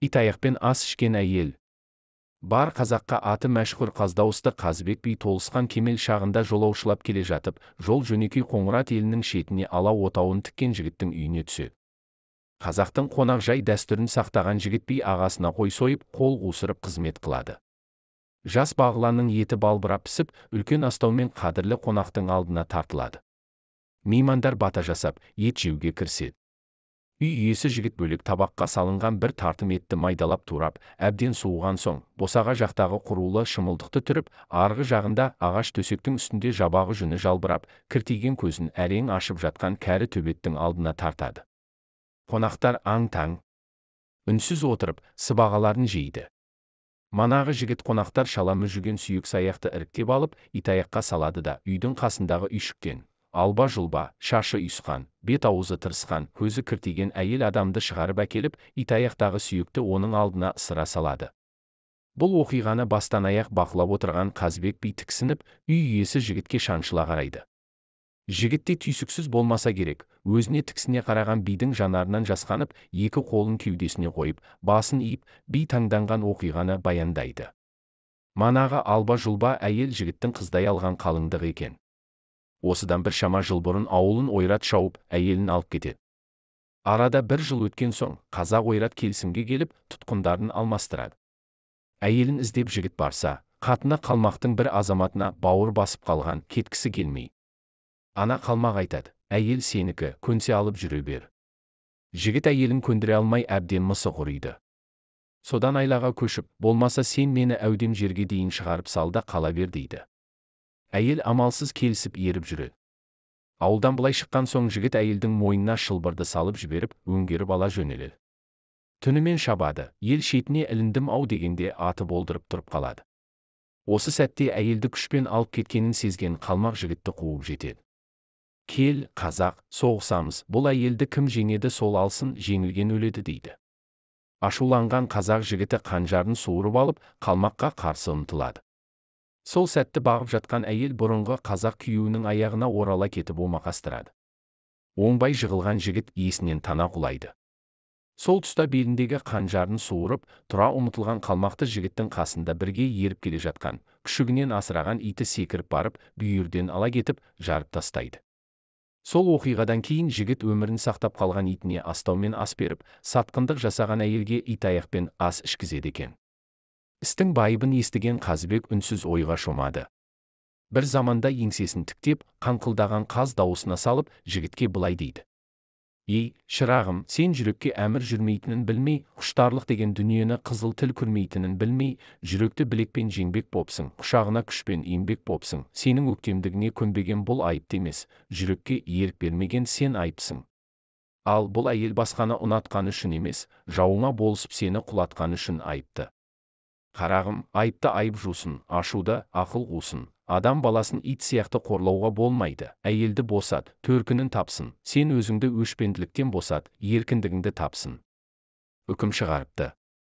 Итаяқпен ас ішкен әйел. Бар қазаққа аты мәшһүр Қаздауысты Қазыбек би толысқан кемел шағында жолаушылап келе жатып, жол жөнекей Қоңырат елінің шетіне ала отауын тіккен жігіттің үйіне түседі. Қазақтың қонақжай дәстүрін сақтаған жігіт би ағасына қой сойып, қол қусырып қызмет қылады. Жас бағланның еті балбырап пісіп, үлкен астаумен қадірлі қонақтың алдына тартылады. Меймандар бата жасап, ет жеуге кіріседі. Үй иесі жігіт бөлек табаққа салынған бір тартым етті майдалап турап, әбден суыған соң, босаға жақтағы құрулы шымылдықты түріп, арғы жағында ағаш төсектің үстінде жабағы жүні жалбырап, кіртиген көзін әрең ашып жатқан кәрі төбеттің алдына тартады. Қонақтар аң-таң, үнсіз отырып, сыбағаларын жейді. Манағы жігіт қонақтар шала мүжіген сүйек саяқты іріктеп алып, итаяққа салады да, үйдің қасындағы үйшіктен алба-жұлба, шашы ұйысқан, бет-аузы тырысқан, көзі кіртиген әйел адамды шығарып әкеліп, итаяқтағы сүйекті оның алдына ысыра салады. Бұл оқиғаны бастан аяқ бақылап отырған Қазыбек би тіксініп, үй иесі жігітке шаншыла қарайды. Жігіт те түйсіксіз болмаса керек, өзіне тіксіне қараған бидің жанарынан жасқанып, екі қолын кеудесіне қойып, басын иіп, би таңданған оқиғаны баяндайды. Манағы алба-жұлба әйел жігіттің қыздай алған қалыңдығы екен. Осыдан біршама жыл бұрын ауылын ойрат шауып, әйелін алып кетеді. Арада бір жыл өткен соң, қазақ ойрат келісімге келіп, тұтқындарын алмастырады. Әйелін іздеп жігіт барса, қатыны қалмақтың бір азаматына бауыр басып қалған, кеткісі келмей. Ана қалмақ айтады, әйел сенікі, көнсе алып жүре бер. Жігіт әйелін көндіре алмай әбден мысы құриды. Содан айлаға көшіп, болмаса сен мені әудем жерге дейін шығарып сал да қала бер дейді. Әйел амалсыз келісіп еріп жүреді. Ауылдан былай шыққан соң жігіт әйелдің мойнына шылбырды салып жіберіп, өңгеріп ала жөнеледі. Түнімен шабады, ел шетіне іліндім ау дегенде аты болдырып тұрып қалады. Осы сәтте әйелді күшпен алып кеткенін сезген қалмақ жігітті қуып жетеді. Кел, қазақ, соғысамыз, бұл әйелді кім жеңеді сол алсын, жеңілген өледі дейді. Ашуланған қазақ жігіті қанжарын суырып алып, қалмаққа қарсы ұмтылады. Сол сәтті бағып жатқан әйел бұрынғы қазақ күйеуінің аяғына орала кетіп омақастырады. Оңбай жығылған жігіт есінен тана құлайды. Сол тұста беліндегі қанжарын суырып, тұра ұмытылған қалмақты жігіттің қасында бірге еріп келе жатқан, күшігінен асыраған иті секіріп барып, бүйірден ала кетіп, жарып тастайды. Сол оқиғадан кейін жігіт өмірін сақтап қалған итіне астаумен ас беріп, сатқындық жасаған әйелге итаяқпен ас ішкізеді екен. Істің байыбын естіген Қазыбек үнсіз ойға шомады. Бір заманда еңсесін тіктеп, қаңқылдаған қаз дауысына салып, жігітке былай дейді. Ей, шырағым, сен жүрекке әмір жүрмейтінін білмей, құштарлық деген дүниені қызыл тіл көрмейтінін білмей, жүректі білекпен жеңбек бопсың, құшағына күшпен енбек бопсың, сенің өктемдігіңе көнбеген бұл айыпты емес, жүрекке ерік бермеген сен айыпсың. Ал бұл әйел басқаны ұнатқаны үшін емес, жауыңа болысып сені құлатқаны үшін айыпты. Қарағым, айыпты айып жусын, ашуды ақыл қусын. Адам баласын ит сияқты қорлауға болмайды. Әйелді босат, төркінін тапсын. Сен өзіңді өшпенділіктен босат, еркіндігіңді тапсын. Үкім шығарыпты.